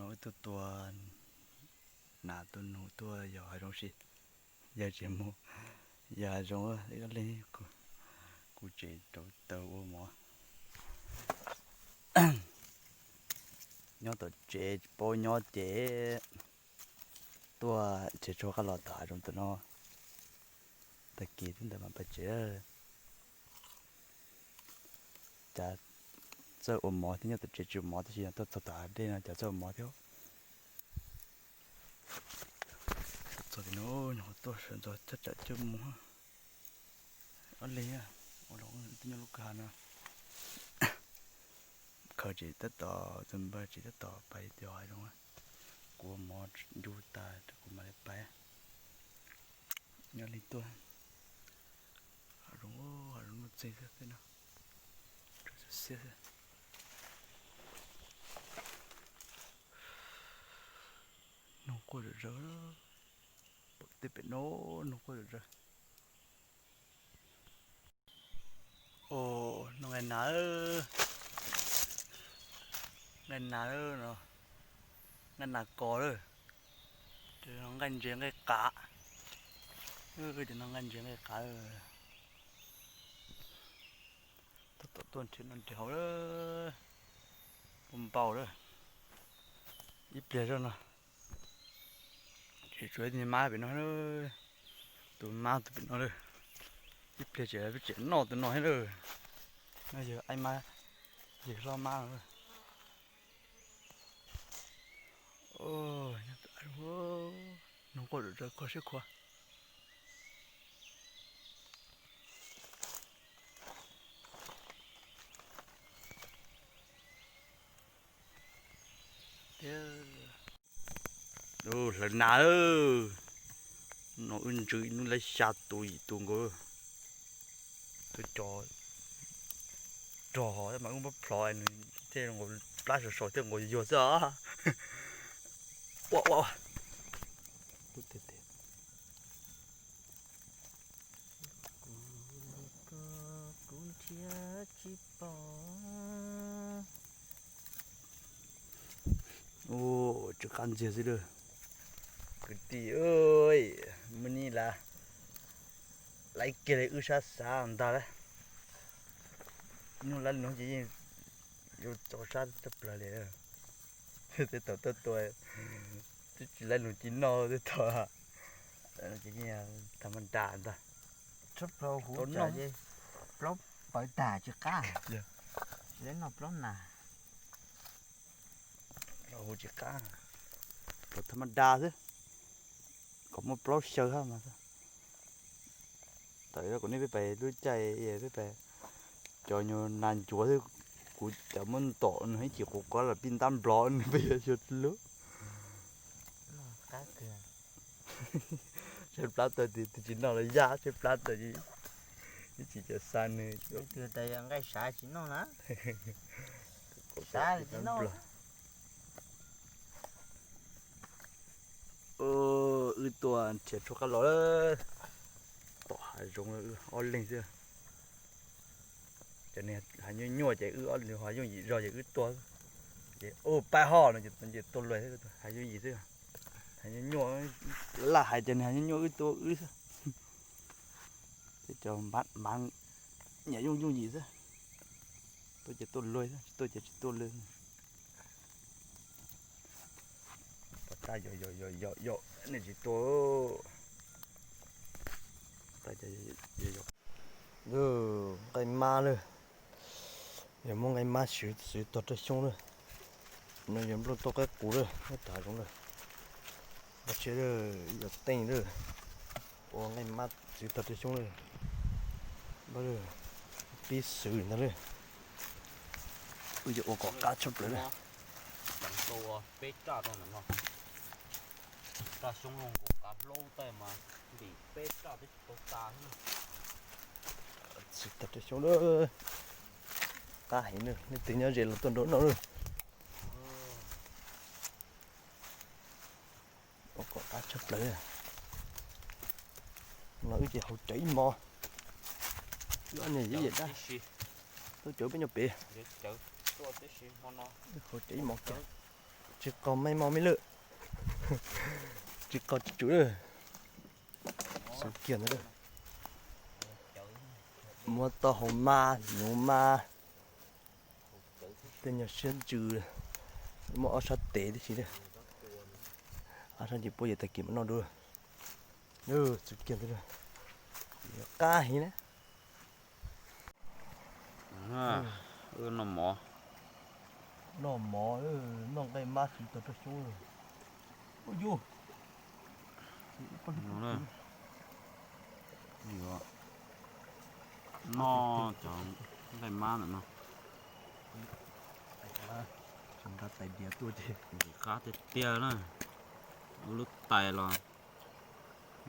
Wb tuaj tua nas tua noog tuaj yos hav zoov si, yawg tseem mus yos hav zoov ib leeg, kuv tseem rauv taws ua mov. Nyob tom tsev tsis paub nyob ces tuaj tsev tshuab qab los tom hav zoov tom no. Tag kis twb ntawd mam pais tsev. Cas txawj ua mov thiab, nyob tom tsev tsis ua mov tab sis tuaj txog tom hav dej no cas txawj ua mov thiab. Txog tim no nyuam qhuav tuaj sawv ntxov thaj tsam cuaj moos. Ob leeg ua los twb nyob lub kwj ha no. Khaws tsev tab tom, tus npawg tsev tab tom pais yos hav zoov. Kuv ua mov ncu tas kuv mam li pais. Nyob li tuaj hav zoov, hav zoov nuj txeeg xwb tej no, xiab xwb. Noog quaj zom zaws, pom tej pem no noog quaj zom zaws. Noj nqaij nas, nqaij nas, nqaij nas kos lawm, nqaij ntses nqaij qav, cov no nqaij ntses nqaij qav. Tab tom tuaj nrhiav no nrhiav hauv lawm, npau npau lawm, ib pliag zoj no. Ces tshuav ib tug mab pem no, tus mab tus pem no lawm, ib pliag ces peb tseem noj tus no thiab lawm. No yog aib mab, yog hlob mab no. Noog quaj zom zaws kho siab khuav. Hlawv nas, no wb ntsws ib hnub lawv xya tus yim tus nkaus. Tuaj cov rog mas wb muab plhov nws thiaj zoo nkaus plab saum saum thiaj nkaus yuag xwb os. Ua ua, kuv nrhiav tsis pom. Tsw qab ntxiag xwb lawm. Kwv tij, muaj nij las, laiv kiag li wb sab xav ntag lauj. Ib hnub lab noog ces yeej yuav txaus sab tshaj plaws li. Tej thaum tuaj tua twb tsis lab noog cia noj tej thaum, ces yeej tham ma das ntag. Tshaj plaws huv tau noj, plaub pawv tag tsis qab, tsis lab noj plaub nas. Huv tsis qab, plaub tham ma das xwb, kom muaj plaub xyaw hab mas. Tawm kom nej peb pais lub caij peb pais, cov nyuag nas ncuav xwb, kuv cov muab ntom nws ib chim quav qab los pib ntab nplov nws peb yuav xyuas lub. Tshaib plab tawm, tus tsis noj los yaj, tshaib plab tawm, ib chim cov xa nws. Nqaij sav tsis noj na, sav tsis noj. Wb tuaj nrhiav tshuaj qab los lawm, tom hav zoov ob leeg xwb. Cov niag hav nyuaj nyuaj ces wb ob leeg, hav yooj yim zog ces wb tuaj, ces ub paib hoj no ces tuaj luag, hav yooj yim xwb. Hav nyuaj nyuaj, laj hais cov niag hav nyuaj nyuaj wb tuaj wb xwb. Tej cov npav nyiam yooj yooj yim xwb, tuaj ces tuaj luag xwb, tsis tuaj ces tsis tuaj luag. Pov tab yog yog yog yog yog nej tsis tuaj. Nqaij mab lawm, yog muab nqaij mab xwv tog rau xyoob lawm. No yog nplooj toj qaib qus lawm, nyob tom hav zoov lawm. Npaj siab lawm, ib yam teej lawm, ua nqaij mab xwv tog rau xyoob lawm. Npaj lawm, pib xwv ntag lawm. Wb yuav ua kom qab tshaj plaws lawm. Xwv tog rau xyoob lawm, qab heev lawm, leej twg nyob ze los tuaj nrog noj lawm. Ua kom qab tshaj plaws. No wb ces haus cawv ib hmo. Wb ob niag yam dab tuaj cawv peb nyob pem, haus cawv ib hmo kiag. Tsis qaug mej mos mej lwm, tsis qaug tsis tsum lawm. Xub kiag ntawd, muab taub hau mab, nuv mab, tej nyuag siab ntsws, muab ob sab tes tib si, ob sab ntsws puab yawm tag kis mam noj dua. Xub kiag ntawd, qab heev na. Noj mov, noj mov, noj nqaij mab siv tau rau xyoob. Ua yus, noj cov nqaij mab ntawm no, tais diav tuaj ces qab tiag tiag na. Ua lub tais los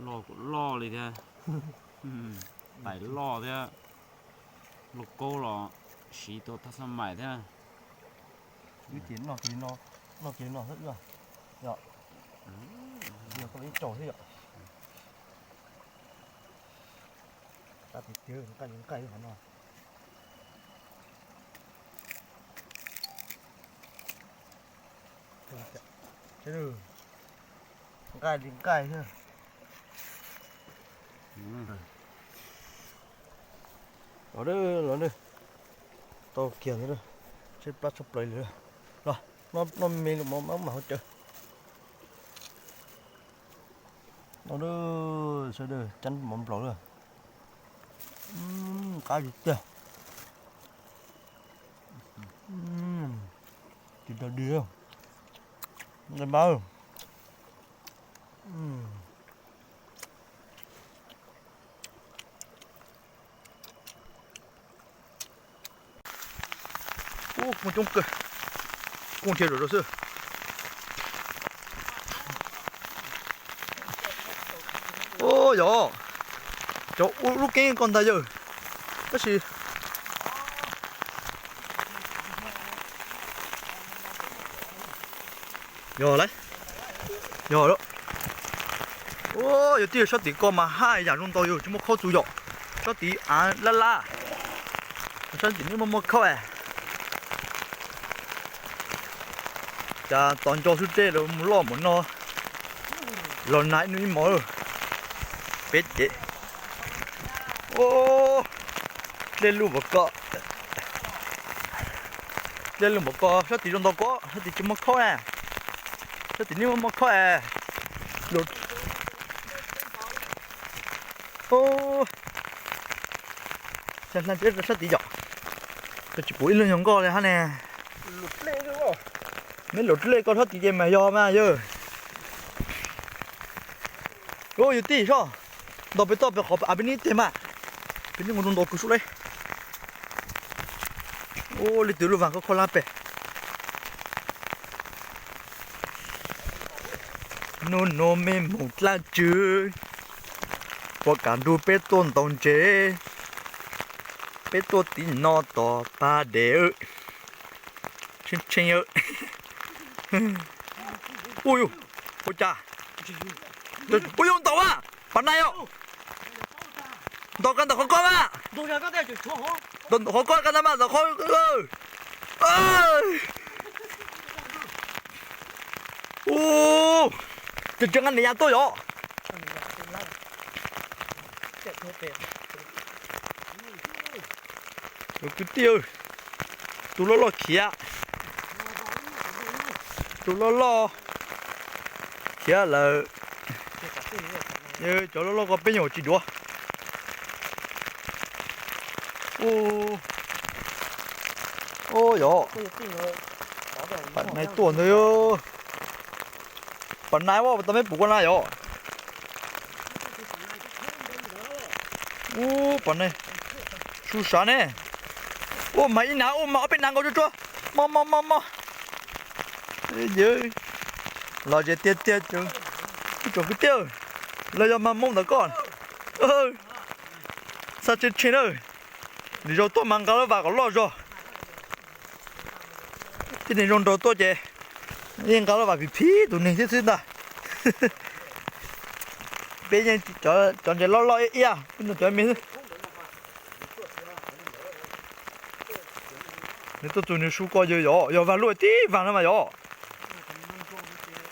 loj kuj loj li thiab, tais loj thiab, lauj kaub los siv tau thaj xab mais thiab. Wb ces noj kiag li no, noj kiag li no xwb wb, yog, yog koj ib tsaug xwb yom. Qab tiag tiag, nqaij li nqaij qhov no. Nqaij li nqaij thiab. Los, los, tau kiag ntawd, tshaib plab tshaj plaws li. Los, noj me li mov mab mam hauv caw. Noj, sawv daws cab mov nplaum lawm. Qab tiag tiag. Tsis tau dig, nqaij mab. Ub, muaj coob kawg, kuj nrhiav zom zaws xwb. Ub, yog cov ub lub keeb ko ntag yawg, tab sis yog lauj, yog lauj. Ub, yog tij sab tim ko mas haj yam zoo ntau yog tsis muaj khaub txug yom. Sab tim av lab lab, sab tim neb muaj muaj khaub es. Cas tos nco xwb tej los mus loj mus no, los nag ib nub ib hmos. Peb ces, dlej luj npaum ko, dlej luj npaum ko, sab tim zoo ntau ko, sab tim tsis muaj khaub na, sab tim neb muaj muaj khaub es. Ub, sab tim yom, koj tsis pum ib lub nyuag nkoj li hab ne. Neb luam dlej ko sab tim ces mas yog mas yawg. Ub, yog tij soj, ntaus pem toj pem qhov av peb neb teg mas, peb neb mus ntaus kws sub le. Ub, leej twg lub vas koj kho lab pem. Nub nua mej mus dlaab tsi, puas kam nrug peb tuaj ntaus ntses? Peb tuaj tim no tos pag dev. Tshee tshee. Ua yus, ua cas, ua yus ntaus a, pas nais os. Ntaus koj ntawm qhov koj mas. Ntawm qhov koj koj ntawd mas ntawm qhov. Ub, tseem tseem nqa niam yas tuaj yom. Kwv tij, tus loj loj khiav, tus loj loj khiav lawm. Cov loj loj ko peb nyuam tsis duav. Ub, yog pas nais tuaj ntawd. Pas nais, tau meb pum ko na yom. Ub, pas nais, su sav ne. Ub, mag ib nav, ub, mag ob peb nav nkaus tsuag tsuag. Mog mog mog mog. Los ze tiag tiag, ib tsoom kwv tij, los yog mag Hmoob ntawm koj, xav tshee tshee na. Nws zaug tuaj mas nqa lub vas kom loj zog. Tib neeg zoo nraug tuaj ces yeej nqa lub vas phim phim tus neeg thiab xwb ntag. Peb yeej cov ntses loj loj iab iab, peb nug cov me xwb. Nws tuaj txug nws su ko yog, yog vas luaj tib vas no mas yog.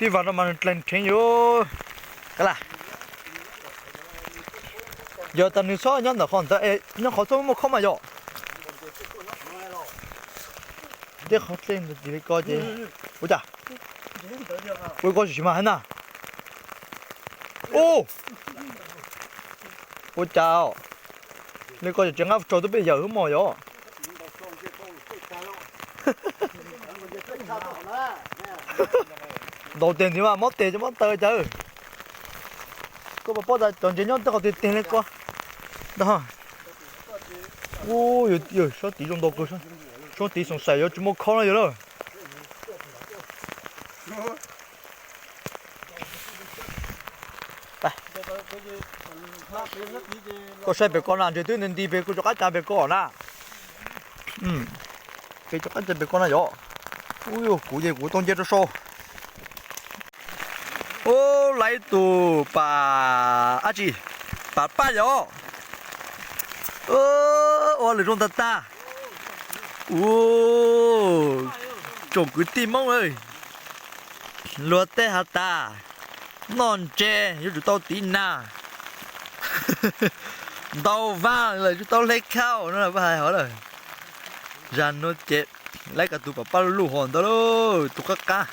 Tib vas no mas dlees rheev yus. Ka la, yog tas nws txhob nyob ntawm qhov ntawd, nyob qhov txhob muaj khob mas yom. Tib qhov dlej ntawd li ko ces ua cas, ua ko tsis mas heev na. Ub, ua cas li ko tseem nqa tsaug tuaj peb yawm xwb mos yom. Ntaus tes ntiv mas mob tes cov mob taw cas. Koj puas paub tas cov ntses nyob tej qhov tiag tiag li ko ntag. Ub, yawg, sob tid zoo ntau kawg. Sob tid xoom xaim yuav tsis muaj khob no yog lawm. Koj saib pem ko na, ntses twb nti nti pem, kuv rov qab cas pem ko na. Pem rov qab cas pem ko na yom. Ub, kuv ces kuv tau nce rau sau. Ub, lawv ib tus pas dab tsi, pas paj yom. Ua lwm zoo tag tag. Ub, tsoom kwv tij Hmoob, luag tej has tas noj ntses yuav tsum tau tiv nag, ntaus vag los yuav tsum tau hle khau no, pab hais hov lawm. Zag nuav ces lawv kov tus pas paj luj hos ntawd lauj, tus qab qab.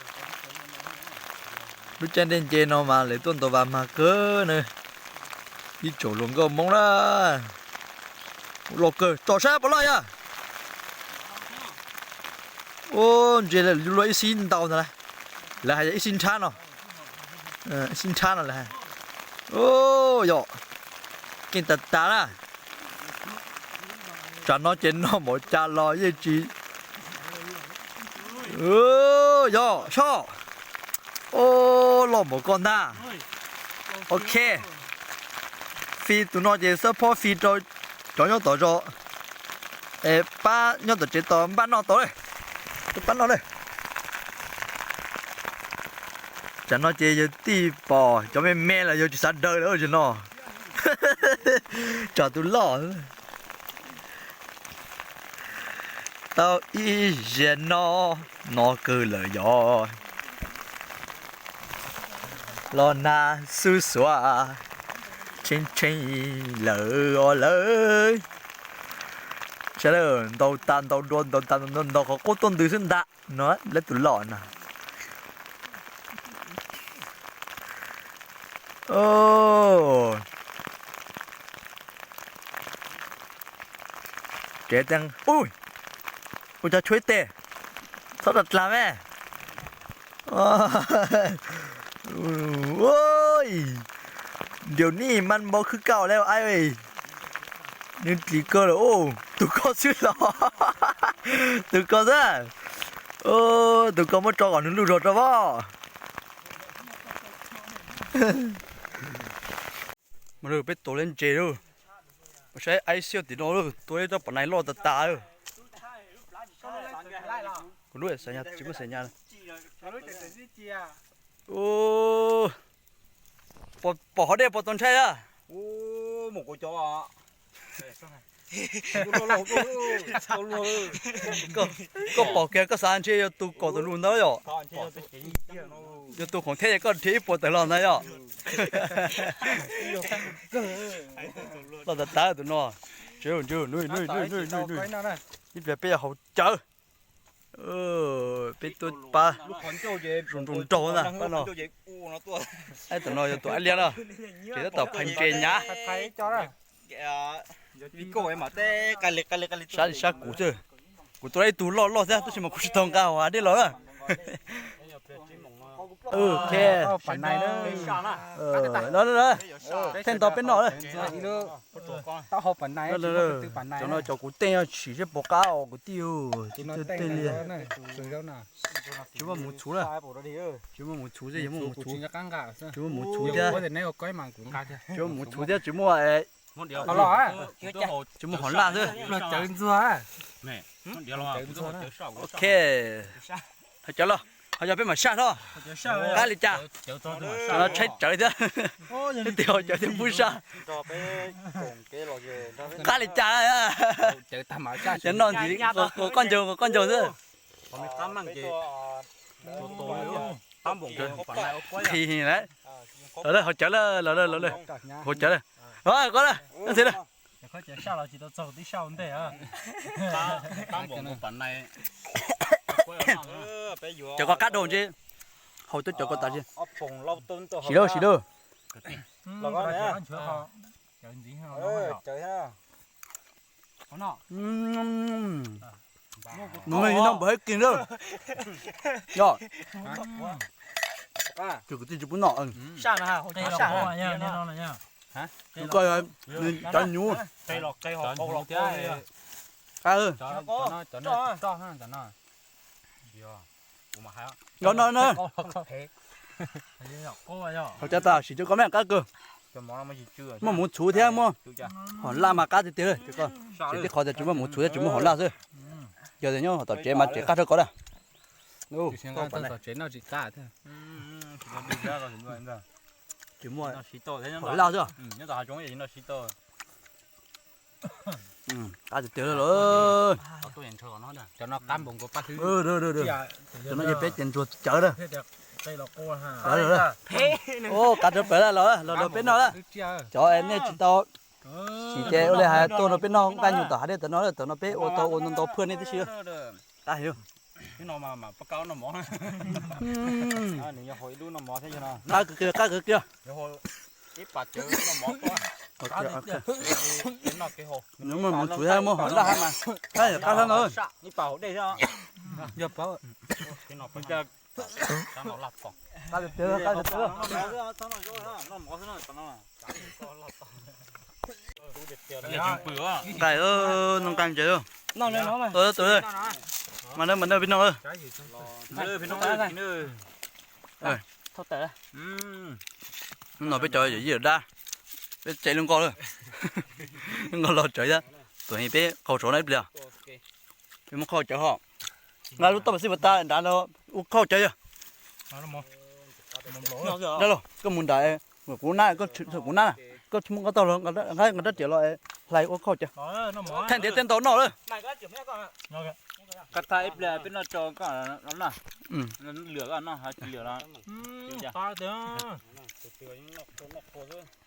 Lub caij ncej nce no mas lawv tuaj ntaus vas mag kawg na. Ib tsoom hluas nkauj Hmoob na, loj kawg, tsom saib puas loj yog. Ub, ntses luaj ib xib ntau ntag lauj, lawv hais yog ib xib nrhab no, ib xib nrhab no lawv hais. Ub, yog keej tas tas na. Tsam no ces noj npaum cas los yeej tsis, yog soj. Ub, loj npaum ko ntag. Ok, fi tus no ces xab phob fi rau cov nyob tom zos, es pab nyob tom tsev tos npaj noj tau lawm. Pab noj lawm. Tsam no ces yawg tij pom cov me me los yawg tsis xav daws lawm no. Tsam tus loj tau ib zaug no, no kawg lawm yog. Los nag xwb xuav, tshee tshee lawm os lawm. Saib lawm, ntaus tas ntaus dua, ntaus tas ntaus dua, ntaus qhov qub tuaj ntws xwb ntag no, lawv tus loj no. Tsev, ua cas tshuav ib teg, txhob daj dlag me. Điều này manh mối khwb kauj lawm ai, nws dlis kawg lawm. Tus ko xwb los, tus ko xwb, tus ko muab tso kom nws luj zog rau pob. Mas peb tua liab ntses lauj, saib aib xiab tim no lauj, tua ib rab pam nais loj tas tas. Kuv lub tsis muaj xaim nyas. Pom hov dej puas txaus ntshai a? Koj pom kiag koj xav ntshe yog tus kaum tawm lus ntawd yom? Yog tus khoom thiab es koj nrhiav ib puas tawm los ntawd yom? Loj tas tas tus no. Ib pliag peb yuav haus cawv. Peb tuaj pab zoo nraug nraug ntag pab no. Aib, tus no yog tus aib liab no, ces tab tom phais ntses nyav. Sab li sab kuv xwb, kuv tua ib tug loj loj thiab tab sis mas kuv tsis tau nqa hav dej los. Theej nto peb noj. Cov no cov kuv teej yog tsim seb puas qab os kuv tij. Tej li tsis muaj mus txhuv na, tsis muaj mus txhuv xwb, yog muaj mus txhuv, tsis muaj mus txhuv thiab, tsis muaj mus txhuv thiab tsis muaj, tsis muaj hov laj xwb. Ok, ho cov los ho yog peb mam saj hlo. Qab li cas? Tshaib tsawv thiab, ib tug ho cawv thiab pub saj. Qab li cas? Cov no ntxiv, qos qoj ncaug, qos qoj ncaug xwb. Nqhis lawm. Los lawm, hauv cawv lawm, los lawm, los lawm. Hauv cawv lawm. Los koj lawm, ntxhi lawm. Cov koj qab dhau ntshe haus tuaj cov koj tas si. Siv lauj, siv lauj. Nws li no npawg Hais Kis lawm. Yog, tus kwv tij tsis pub noj. Tus ko nws cov nyuv. Qab, no no no. Hauv cawv tas siv cov ko me qab kawg. Muaj mus txhuv thiab muaj hom laj mas qab tiag tiag. Tsis tib qhov tias tsis muaj mus txhuv thiab tsis muaj hom laj xwb. Yog tias nyob tom tsev mas tsev qab rau ko da. Tsis muaj hom laj xwb. Qab tiag tiag lawm. Cov no peb ces ntsuag cawv lawm. Qab rau plaws los los peb noj lawm. Cov nej tsis tau siv ces ua li hais tuaj rau peb noj nqaij nyuj tom hav dej tom no, tom no peb ua tau ua ntau ntau phaj nej tib si. Qab heev. Qab kawg kiag, qab kawg kiag. Nws muaj mus txhuv thiab muaj hom laj mas. Qab no. Nqaij, noj nqaij ntses. Mas noj, mas noj peb noj. No peb cov yawm yij yawm dab, peb tsev lub nkoj lawm. Lub nkoj los tsawv thiab. Tus heev peb qaug saud no ib pliag. Peb muab khauj cawv ho. Nqa lub toj pas xij pas tas nrad no ua khauj cawv yog. Dab laug, koj mus nrad, kuv nab, kuv nab, koj mus koj taug nqa rab riam los hlais ua khauj cawv. Thaij ntiav tej ntau noj lawm.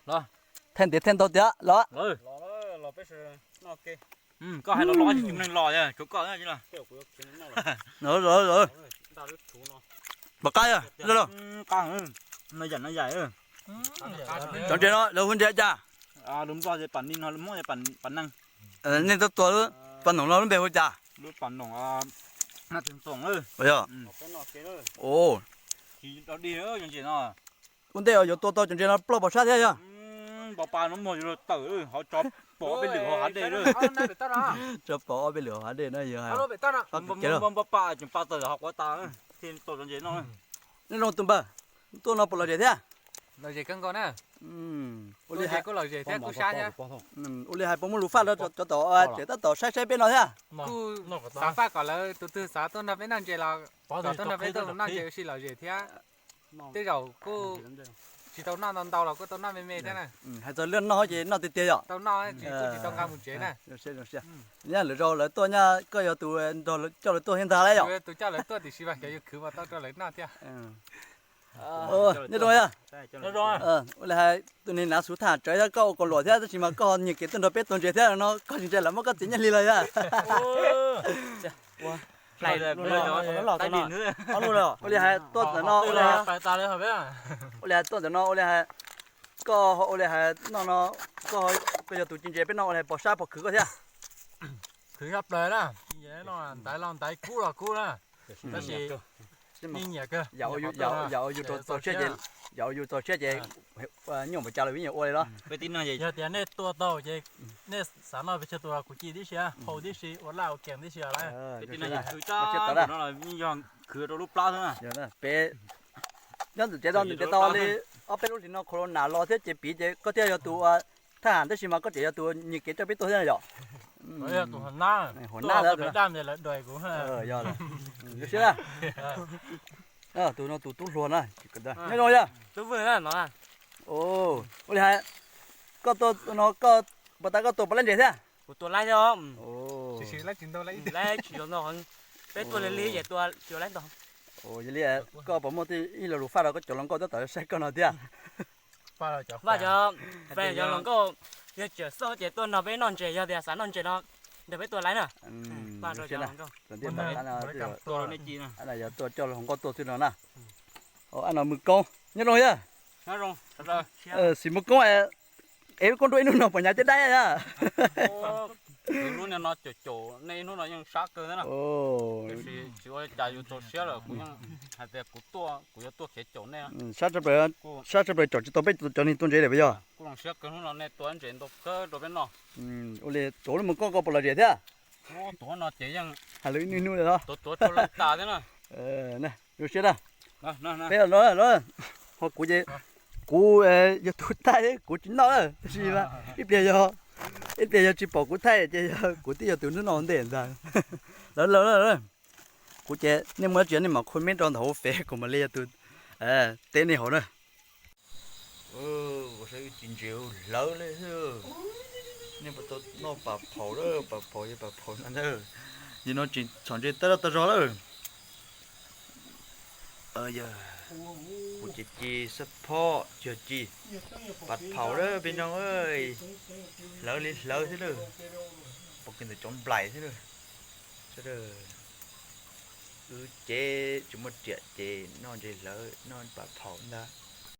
Lwm, thaij ntiav thaij ntau tiag los. Koj hais los los tsis tsis neeg los, tshuav koj. Pom qab yog, cov ntses no lawv hu ntses cas? Nej tuaj tua lub pas noom no lub npe hu cas? Yog. Ua ntej yuav tua tau cov ntses no ploj pos sab thiab yog. Tso pov ob peb lwm hauv hav dej no yog hais. Nyob zoo tus npawg, tuaj no puas lom zem thiab? Lom zem kawg nkaus na. Ua li hais, ua li hais puas muaj lus faj rau cov tom tsev tab tom saib saib peb no thiab? Kuj xav faj kom lawv tus twg xav tuaj nrog peb noj ntses los kom tuaj nrog peb tuaj noj ntses ua si lom zem thiab. Tej zaum kuj tsis tau noj ntau ntau los kuj tau noj me me thiab na. Hais txog lub noj ces noj tiag tiag yom. Tau noj tsis, kuj tsis tau nqa mus tsev na. Nyob lwm zaus lawv tuaj nyob koj yog tus nrog coj lawv tuaj thiab ntag lauj yom. Tus coj lawv tuaj tiam sis mas xyov yuav khwv puas tau rau lawv noj thiab. Nyob zoo yog. Ua li hais tus niag nav xuv thaj tsawv thiab koj ua kaus luam thiab tab sis mas koj nyiag kev tuaj nrog peb tua ntses thiab no koj tsis ntshai lawv muab koj txiav nyiaj hli los yog? Ua li hais tuaj ntawm no, ua li hais tuaj ntawm no ua li hais koj ua li hais noj no, koj yog tus ci ntses peb no ua li hais pom sab pom khwv koj thiab? Khwv tshaj plaws na, ci ntses no ntaiv los ntaiv kub los kub na, tab sis nyiam kawg. Yam ua yus txaus siab ces, yam ua yus txaus siab ces nyuaj npaum cas los yeej yuav ua li los. Yog tias nej tua tau ces nej xav noj pes tsawg tus los kuv ci tib si, hau tib si, ua laj ua kees tib si lawm. Peb nyob ntawm tsev tau ntawm tsev tau li ob peb lub hlis no corona los thiab ces piv ces koj thiaj yog tus thaj ham tab sis mas koj tseem yog tus nyiag kev coj peb tuaj thiab yom. Tus hauv nab, hauv nab lawm. Yog, tus no tus tub hluas na. Nyob zoo yog. Ua li hais, koj tuaj no koj puas tas koj tua puas laib ntses thiab? Kuv tua laib thiab. Peb tuaj li li ces tua tsis laib ntau. Yog li koj puas muaj ib lo lus faj rau koj cov hluas nkauj tab tom saib koj no thiab? Faj cov, faj cov hluas nkauj, yog tseem xauj ces tuaj nrog peb noj ntses, yog tias xav noj ntses no nrog peb tuaj laiv na. Yog tuaj coj hluas nkauj tuaj xwb no na. Ab no Mws Koob nyob zoo thiab? Xim Mws Koob, es koj nrog ib hnub no puas hnyav caj dab yog? Lub no caum caum nej ib hnub no yeej sab kawg thiab na. Tiam sis tsis ua cas, yus txaus siab lawm, kuv yeej hais tias kuv tuaj kuv yuav tuaj khiav caum nej. Sab tshaj plaws caum tsis tau peb cov neeg tua ntses lawm puas yog? Kuv zoo siab kawg hnub no nej tua ntses ntau kawg rau peb noj. Ua li tuav lub Mws Koob koj puas lom zem thiab? Tuav no ces yeej hais lus ib hnub hnub li no. Tuav tuav rau leej tas thiab na. Zoo siab na. Peb los, ho kuv ces kuv yog tus thaij, kuv tsis noj lawm, tab sis ib pliag yog, ib pliag yog tsis pom kuv thaij ces yog kuv twb yog tus noj ntej ntag. Lawv, lawv, kuv ces nej muaj dab tsi nej mam comment rau ntawm hauv fej kuv mam li yog tus teb nej hauv na. Ua saib wb ci ntses hlawv li xwb. Nej puas tau noj pas phaum lawm? Pas phaum yog pas phaum no ntag. Yog no tseem txhom ntses tag zog tag zog lawm. Kuv ces ci xab phob, ci, pas phaum lawm peb no. Hlawv li hlawv xwb lawm. Pom kiag ntawm cov nplaim xwb lawm. Wb ces tsis muaj riam ces noj ntses hlawv noj pas phaum ntag.